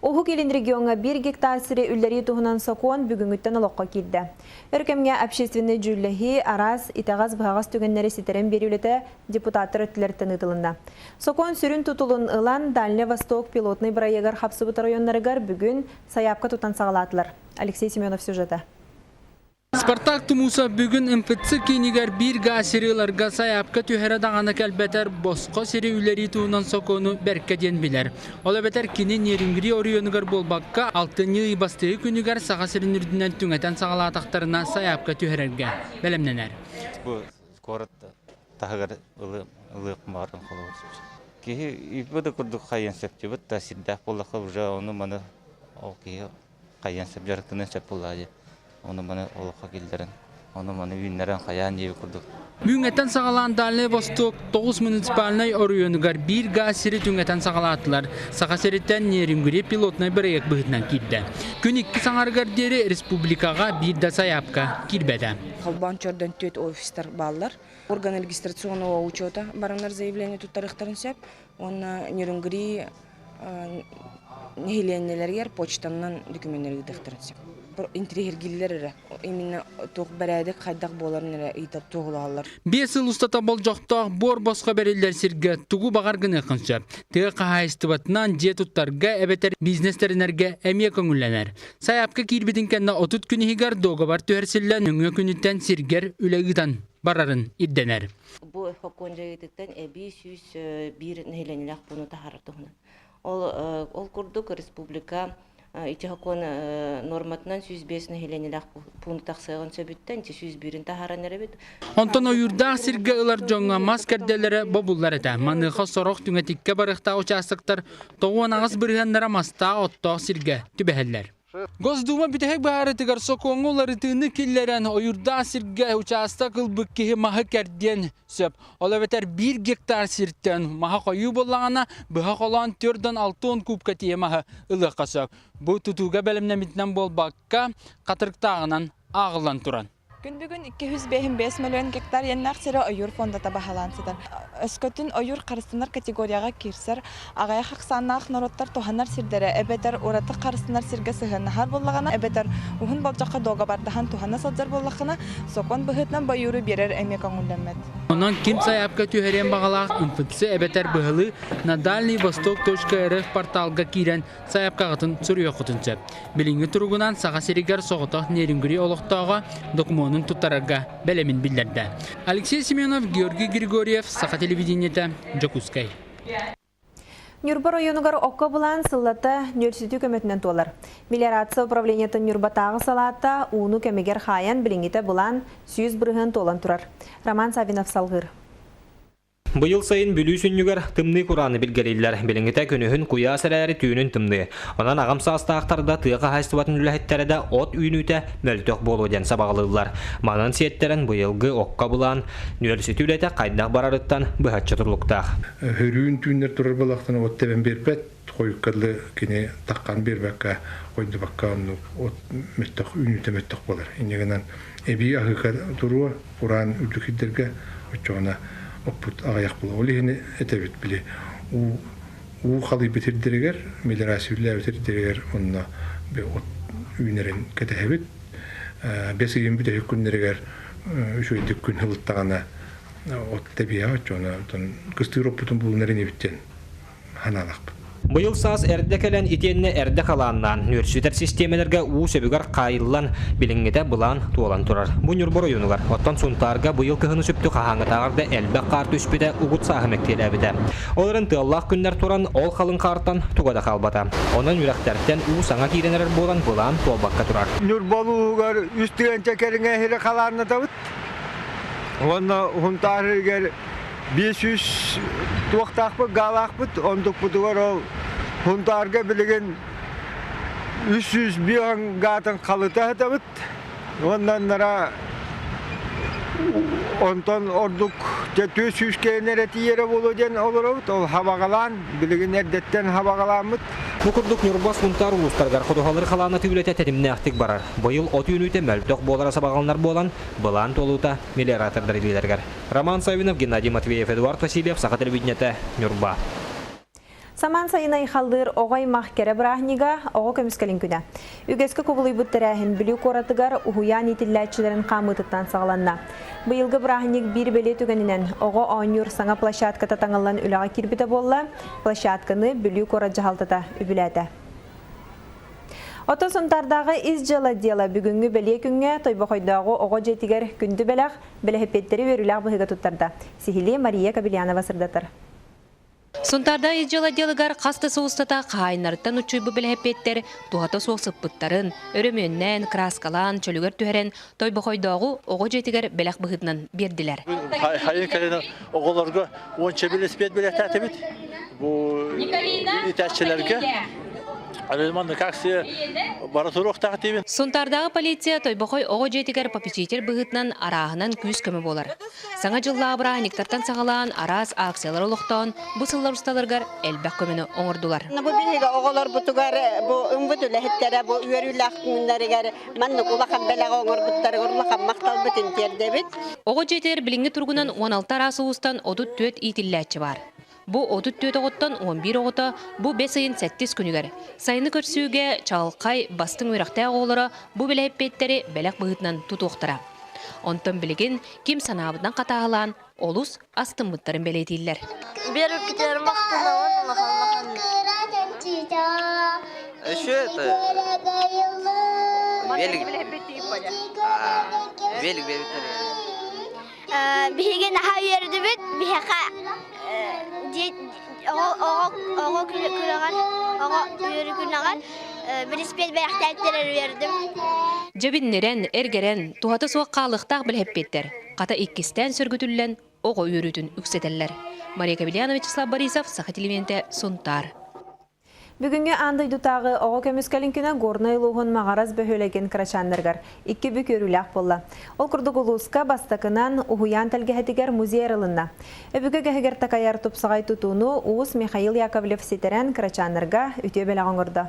Уһук Илин региоҥҥа биир гектар сири үллэрии туһунан сокуон бүгүҥҥүттэн олоххо киирдэ. Өр кэмҥэ общественнай дьүүллэһии, араас итэҕэс-быһаҕас түгэннэри ситэрэн биэрии үлэтэ депутаттар өттүлэриттэн ыытылынна. Сокуон сүрүн тутулун ылан, Дальний Восток пилотнай бырайыагар хапсыбыт оройуоннарыгар бүгүн сайаапка тутан саҕалаатылар. Алексей Семенов сюжета. Спартак Тумусов бүгүн МФЦ киинигэр биир гаас сири ыларга сайаапка түһэрэ даҕаны кэлбэтэр босхо сири үлэрии туһунан сокуону бэркэ диэн билэр. Ол эбэтэр кини Нерюнгри оройуонугар буолбакка, алтынньы ый бастакы күнүгэр Саха сирин үрдүнэн түҥэтэн саҕалаатахтарына сайаапка түһэрэргэ бэлэмнэнэр. Бу куорат таһыгар ылыах баҕаран холобур. Киһи үппү да курдук хайыан сөптүбүт да сирдээх буоллахха уже ону маны ол киһи хайыан сөп дьарыктаныан сөп буоллаҕа дии. Ону-маны олоххо киллэрэн, ону-маны үүннэрэн хайаан диэбит курдук. Түүҥҥэттэн саҕалаан Дальнай Восток тоҕус муниципальнай оройуонугар биир гаас сири түҥэтэн саҕалаатылар. Саха сириттэн Нерюнгри пилотнай бырайыак быһыытынан киирдэ. Күн икки саҥарыгар диэри республикаҕа биир да сайаапка киирбэтэ. Холбоон чордон түөрт офистар бааллар. Орган регистрационного учета бараннар заявление туттарыахтарын сөп. Уонна Нерюнгри нэһилиэнньэлэригэр почтанан докуменнары ыытыахтарын сөп. Интириэһиргииллэр эрэ. Именно туох бэрээдэк хайдах буоларын эрэ ыйытар туоһулаһаллар. 5 сыл устата болдьохтоох буор босхо бэриллэр сиргэ тугу баҕар гыныаххын сөп. Тыа хаһаайыстыбатынан дьиэ туттарга эбэтэр бизнес тэринэргэ эмиэ көҥүллэнэр. Сайаапка киирбитин кэннэ 30 күн иһигэр дуогабар түһэрсиллэн нөҥүө күнүттэн сиргэр үлэ ыытан барарын ирдэнэр. Бу сокуон дьайыытыттан эбии 101 нэһилиэнньэлээх пууну таһаарар туһунан. Ол курдук республика ити сокуон норматынан 105 нэһилиэнньэлээх пууну тахсыаҕын сөбүттэн ити 101-ин таһааран эрэбит. Онтон ойуурдаах сиргэ ылар дьоҥҥо мас кэрдэлэрэ бобуллар этэ. Маныаха сорох түҥэтиккэ барыахтаах учаастактар 98 бырыһыаннара мастаах оттоох сиргэ түбэһэллэр. Госдума бүтэһик быһаарытыгар сокуоҥҥа уларытыыны киллэрэн, ойуурдаах сиргэ учаастак ылбыт киһи маһы кэрдиэн сөп. Ол эбэтэр биир гектар сиртэн маһа хойуу буоллаҕына, быһа холоон 460 кубка тиийэ маһы ылыахха сөп. Бу тутууга бэлэмнэммитинэн буолбакка, хатырыктааҕынан ааҕыллан туран. Күн бүгүн 255 мөлүйүөн гектар иэннээх сирэ ойуур фондата баһылаан сытар. Өскөтүн ойуур харыстанар категорияҕа киирсэр, аҕыйах ахсааннаах норуоттар туһанар сирдэрэ эбэтэр ураты харыстанар сиргэ сыһыаннаһар буоллаҕына, эбэтэр уһун болдьоххо дуогабардаһан туһана сылдьар буоллаххына, сокуон быһыытынан ойууру биэрэр эмиэ көҥүллэммэт. Онон ким сайаапка түһэриэн баҕалаах МФЦ эбэтэр быһалыы на Дальний Восток.рф порталга киирэн сайаапкаҕытын суруйуоххутун сөп. Билиҥҥи туругунан Саха сиригэр соҕотох Нерюнгри олохтооҕо докумуонун туттарарга бэлэмин биллэрдэ. Алексей Семенов, Георгий Григорьев, Саха телевидениетэ, Дьокуускай. Ньурба оройуонугар окко былаан сыллата нүөлсүтүү көмөтүнэн туолар. Мелиорация управлениетын Ньурбатааҕы салаата ууну кэмигэр хаайан билиҥҥитэ былаан 100% туолан турар. Роман Саввинов салҕыыр. Быйыл сайын Бүлүү сүнньүгэр тымныы курааны билгэлииллэр. Билиҥҥитэ күнүһүн куйаас эрээри түүнүн тымныы. Онон аҕам саастаахтар да тыа хаһаайыстыбатын үлэһиттэрэ да от үүнүүтэ мөлтөх буолуо диэн сабаҕалыыллар. Манан сиэттэрэн быйылгы окко былаан нүөлсүтүү үлэтэ хайдах барарыттан быһаччы тутулуктаах. Хөрүүн түүннэр турар балахтан от тэбэн биэрбэт, хойукка дылы кини таххан биэрбэккэ, хойдубакка оннук от мөлтөх үүнүүтэ мөлтөх буолар. Инньэ гынан эбии аһыыка туруо, кураан үрдүк сирдэргэ оччоҕуна оппут аҕыйах буолуо. Ол иһин этэбит били уу уу халыйбыт сирдэригэр, мелиорация үлэлээбит сирдэригэр онно от үүнэрин кэтэһэбит. Бэс ыйын бүтэһик күннэригэр үчүгэйдик күн сылыттаҕына от тэбиэҕэ оччоҕуна оттон кыстыыр оппутун булунар инибит диэн ханаалаахпыт. Быйыл саас эрдэ кэлэн итиэннэ эрдэ халааннаан, нүөрсүтэр систиэмэлэргэ уу сөбүгэр хаайыллан, билиҥҥитэ былаан туолан турар. Бу Ньурба оройуонугар, оттон Сунтаарга быйыл кыһыны сүптү хаһааҥҥытааҕар да элбэх хаар түспүтэ угут сааһы мэктиэлээбитэ. Ол эрэн тыаллаах күннэр туран, ол халыҥ хаартан туга да хаалбата. Онон үрэхтэртэн уу саҥа киирэн эрэр буолан былаан туолбакка турар. Ньурба улууһугар үс тыһыынча кэриҥэ иһири халааннатабыт. Уонна Сунтаар иһигэр 500 туохтаахпыт, гаалаахпыт, онтукпутугар ол Сунтаарга билигин 305 гаатын халыта сытабыт. Уонна нара онтон ордук дьэ 400 кээнэ эрэ тиийэрэ буолуо диэн олоробут. Ол хабаҕалаан, билигин эрдэттэн хабаҕалааммыт. Бу курдук Ньурба Сунтаар улуустарыгар ходуһалары халааннатыы үлэтэ тэтимнээхтик барар. Быйыл от үүнүүтэ мөлтөх буолара сабаҕаланар буолан, былаан туолуута мелиоратордар илиилэригэр. Роман Саввинов, Геннадий Матвеев, Эдуард Васильев, Саха телевидениетэ, Ньурба. Самаан сайын айхаллыыр оҕо аймах кэрэ бырааһынньыга Оҕо көмүскэлин күнэ. Үгэскэ кубулуйбут тэрээһин Бүлүү куоратыгар уһуйаан иитиллээччилэрин хаамыытыттан саҕаланна. Быйылгы бырааһынньык биир бэлиэ түгэнинэн оҕо оонньуур саҥа площадката таҥыллан үлэҕэ киирбитэ буолла. Площадканы Бүлүү куорат дьаһалтата үбүлээтэ. Оттон Сунтаардааҕы ис дьыала отдела бүгүҥҥү бэлиэ күҥҥэ Тойбохойдооҕу оҕо дьиэтигэр күндү бэлэх, бэлэһипиэттэри үөрүүлээх быһыыга туттарда. Сиһилии Мария Кобельянова сырдатар. Сунтаардаах ис дьыала отделыгар хас да сыл устата хаһаайыннарыттан уччуйбут бэлэһипиэттэр туһата суох сыппыттарын, өрөмүөннээн, кырааскалаан, чөлүгэр түһэрэн Тойбохойдооҕу оҕо дьиэтигэр бэлэх быһыытынан биэрдилэр. Хайын кэлин оҕолорго уонча велосипед бэлэхтээтибит. Бу итээччилэргэ маннык акция бара туруохтаах диибин. Сунтаардааҕы полиция Тойбохой оҕо дьиэтигэр попечитель быһыытынан арааһынан күүс-көмө буолар. Саҥа дьыллааҕы бырааһынньыктартан саҕалаан араас акциялар олохтоон бу сыллар усталарыгар элбэх көмөнү оҥордулар. Бу биһиги оҕолорбутугар бу ымбыт үлэһиттэрэ бу үөрүүлээх күннэригэр маннык улахан бэлэҕи оҥорбуттарыгар улахан махталбытын тиэрдэбит. Оҕо дьиэтигэр билиҥҥи туругунан 16 араас улуустан 34 иитиллээччи баар. Бу 34 оҕоттон 11 оҕото бу бэс ыйын сэттис күнүгэр сайыны көрсүүгэ чаҕылхай бастыҥ үөрэхтээх оҕолоро бу бэлэһиппиэттэри бэлэх быһыытынан тутуохтара. Онтон билигин ким санаабытынан хатааһылаан олус астыммыттарын бэлиэтииллэр. Биэрбиккитигэр махтанабын улахан улахан. Еще это велик. Велик Биһиги наһаа үөрдүбүт. Биһиэхэ оҕо күрэҕэр, оҕо үөрүү күнэҕэр велосипед бэлэхтээттэрэр үөрдүм. Дьэбиннирэн, эргэрэн, туһата суох хаалыахтаах билэһиппиттэр. Хата иккистээн сөргүтүллэн оҕо үөрүүтүн үксэтэллэр. Мария Кобельянова, Вячеслав Борисов, Саха телевидениетэ, Сунтаар. Бүгүҥҥү аан дойдутааҕы оҕо көмүскэлин күнэ Горнай улууһун Маҕарас бөһүөлэгин кырачааннарыгар икки бүк үөрүүлээх буолла. Ол курдук улууска бастакынан уһуйаан тэлгэһэтигэр музей арылынна. Өбүгэ үгэһигэр такайар тупсаҕай тутууну уус Михаил Яковлев ситэрэн кырачааннарга үтүө бэлэх оҥордо.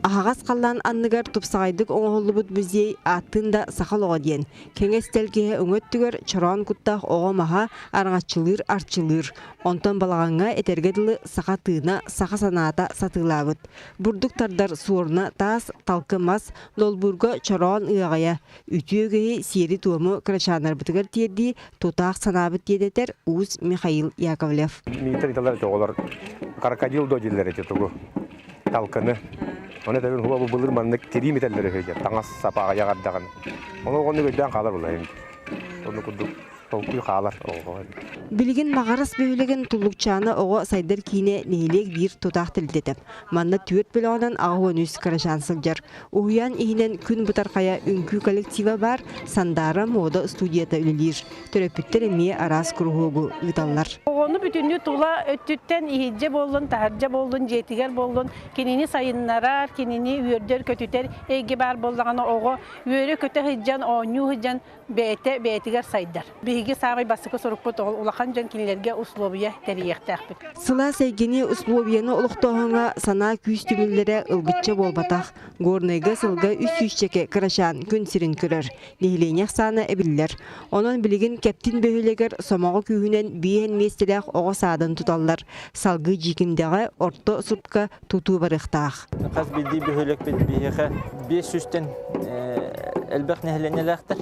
Аһаҕас халлаан анныгар тупсаҕайдык оҥоһуллубут музей ааттыын да саха олоҕо диэн. Кэҥэс тэлгэһэ уҥа өттүгэр чороон куттаах оҕо маһа араҥаччылыыр арчылыыр. Онтон балаҕаҥҥа этэргэ дылы саха тыына, саха санаата сатыылаабыт. Бурдук тардар суоруна таас, талкы мас, долбуурга чороон ыаҕайа, үтүө үгэһи сиэри-туому кырачааннарбытыгар тиэрдии тутаах санаабыт диэн этэр уус Михаил Яковлев. Миитэр италар оҕолор крокодил до дииллэр эти тугу талкыны. Оны тэбин хуба бу былыр маннык тирии митэллэр үһү диэн таҥас сапаҕа яҕардаҕын. Ону оҕону өйдөөн хаалар булайым. Ону курдук толкуй хаалар оҕоҕо. Билигин Маҕарас бөһүөлэгин Туллукчаана оҕо сайдар киинэ нэһилиэк биир тутаах тэрилтэтэ. Манна түөрт бөлөҕүнэн 83 кырачаан сылдьар. Уһуйаан иһинэн күн бытархайа үҥкүү коллектива баар, Сандаара муода студията үлэлиир. Төрөппүттэр эмиэ араас куруһуогу ыыталлар. Оҕону бүтүннүү тула өттүттэн иһирдьэ буоллун, таһырдьа буоллун, дьиэтигэр буоллун, кинини сайыннарар, кинини үөрдэр-көтүтэр эйгэ баар буоллаҕына оҕо үөрэ-көтө сылдьан, оонньуу сылдьан бэйэтэ бэйэтигэр сайдар. Биһиги саамай бастакы сорукпут ол улахан дьон кинилэргэ услуобуйа тэрийиэхтээхпит. Сылаас эйгэни услуобуйаны олохтооһуҥҥа санаа күүс түмүллэрэ ылбычча буолбатах. Горнайга сылга үс сүүсчэкэ кырачаан күн сирин көрөр. Нэһилиэнньэ ахсаана эбиллэр. Онон билигин Кэптин бөһүөлэгэр сомоҕо күүһүнэн биэһэн миэстэлээх оҕо саадын туталлар. Салгыы Дьиикимдэҕэ орто суртка тутуу барыахтаах. Хас биирдии бөһүөлэкпит биһиэхэ 500-тэн элбэх нэһилиэнньэлээхтэр.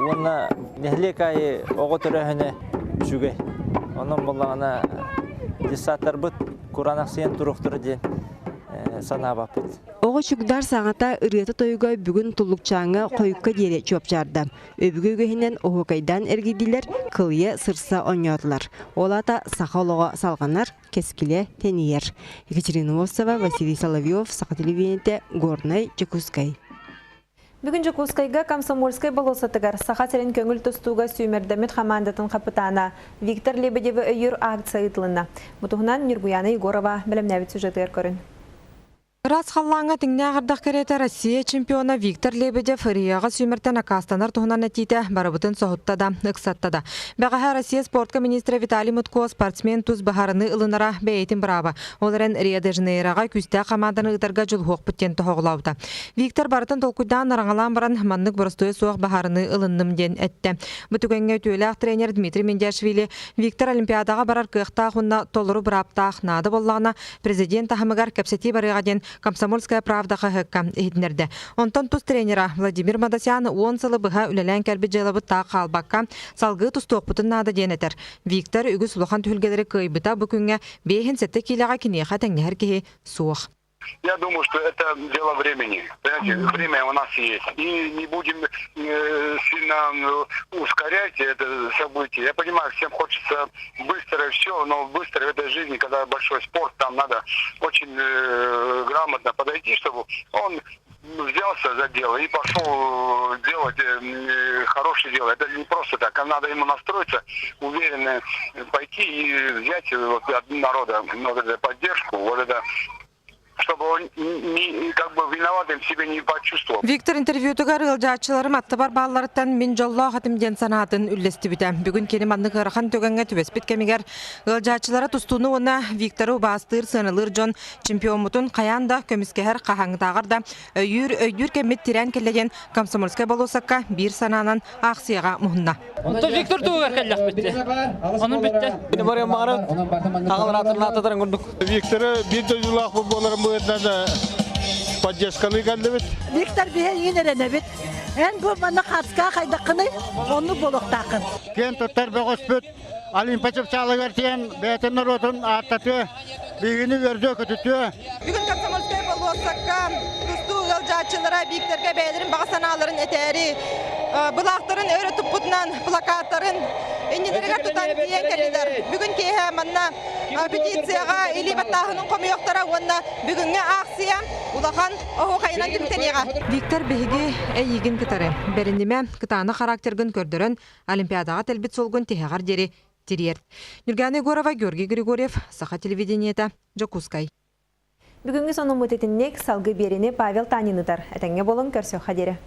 Уонна нэһилиэк аайы оҕо төрөөһүнэ үчүгэй. Онон буоллаҕына детсадтарбыт кураанахсыйан туруохтара диэн санаабаппыт. Оҕо чугдаар саҥата ырыата-тойуга бүгүн Туллукчааҥҥа хойукка диэри чуопчаарда. Өбүгэ үгэһинэн оһуокайдаан эргийдилэр, кылыйа сырса оонньоотулар. Ол аата саха олоҕо салҕанар, кэскилэ тэнийэр. Екатерина Осова, Василий Соловьев, Саха телевидениетэ, Горнай, Дьокуускай. Бүгүн Дьокуускайга Комсомольскай болуоссатыгар Саха сирин көҥүл тустууга сүүмэрдэммит хамаандатын хапытаана Виктор Лебедевы өйүүр акция ыытылынна. Бу туһунан Нюргуяна Егорова бэлэмнээбит сюжетыгар көрүн. Ыраас халлааҥҥа тиҥнээх ардах кэриэтэ Россия чемпиона Виктор Лебедев Риаҕа сүүмэртэн аккаастанар туһунан этиитэ барыбытын соһутта да, ыксатта да. Бэҕэһээ Россия спортка министрэ Виталий Мутко спортсмен тус быһаарыныы ылынара бэйэтин бырааба. Ол эрэн Рио-де-Жанейроҕа күүстээх хамаанданы ыытарга дьулуһуохпут диэн тоһоҕолообута. Виктор барытын толкуйдаан араҥалаан баран маннык боростуойа суох быһаарыныы ылынным диэн эттэ. Бу түгэҥҥэ үтүөлээх тренер Дмитрий Миндиашвили Виктор Олимпиадаҕа барар кыахтаах уонна толору бырааптаах наада буоллаҕына Президент таһымыгар кэпсэтии барыаҕа диэн «Комсомольская правда» хаһыакка иһитиннэрдэ. Онтон тус тренера Владимир Мадасян 10 сылы быһа үлэлээн кэлбит дьыалабыт таах хаалбакка, салгыы тустуохпутун наада диэн этэр. Виктор үгүс улахан түһүлгэлэри кыайбыта бу күҥҥэ 57 киилэҕэ киниэхэ тэҥнэһэр киһи суох. Я думаю, что это дело времени. Понимаете, время у нас есть. И не будем сильно ускорять это событие. Я понимаю, всем хочется быстро все, но быстро в этой жизни, когда большой спорт, там надо очень грамотно подойти, чтобы он взялся за дело и пошел делать хорошее дело. Это не просто так, а надо ему настроиться, уверенно пойти и взять вот от народа вот эту поддержку, вот это чтобы он не, как бы виноватым себя не почувствовал. Виктор интервьютугар ыалдьааччыларым аттыбар баалларыттан мин дьоллоох этим диэн санаатын үллэстибитэ. Бүгүн кини маннык ыарахан түгэҥҥэ түбэспит кэмигэр ыалдьааччылара тустууну уонна Викторы убаастыыр, сыаналыыр дьон чемпиоммутун хайаан да көмүскэһэр хаһааҥҥытааҕар да өйүүр, өйдүүр кэммит тирээн кэллэ диэн Комсомольскай болуоссакка биир санаанан аахсыйаҕа муһунна. Онто Виктор тугар кэллэхпит. Onun bitti. Бини барыан аҕаларатыр курдук. Викторы биир дойдулаах буоларын быһыытынан поддержкалыы кэллибит. Виктор биһи иин эрэнэбит. Эн бу манна хацка хайдаххыный, оннук буолуохтааххын. Киэн туттар бөҕөспүт Олимпа чыпчаалыгар тиэн бэйэтин норуотун ааттатыа, биһигини үөрдүө көтүтүө. Бүгүн Комсомольскай болуоссакка тустуу ыалдьааччылара Викторга бэйэлэрин баҕа санааларын этээри былаахтарын өрө туппутунан плакаттарын иннилэригэр тутан тиийэн кэллилэр. Бүгүн киэһэ манна петицияҕа илии баттааһынын хомуйуохтара уонна бүгүҥҥү аахсыйа улахан оһуохайынан түмүктэниэҕэ. Виктор биһиги эйиигин кытары бэринимэ кытаанах характергын көрдөрөн Олимпиадаҕа тэлбит суолгун тиһэҕэр диэри тириэрт. Нюргана Егорова, Георгий Григорьев, Саха телевидениета, Дьокуускай. Бүгүҥҥү сонуммут итинник, салгыы биэриини Павел Танин ыытар. Этэҥҥэ буолуҥ, көрсүөххэ диэри.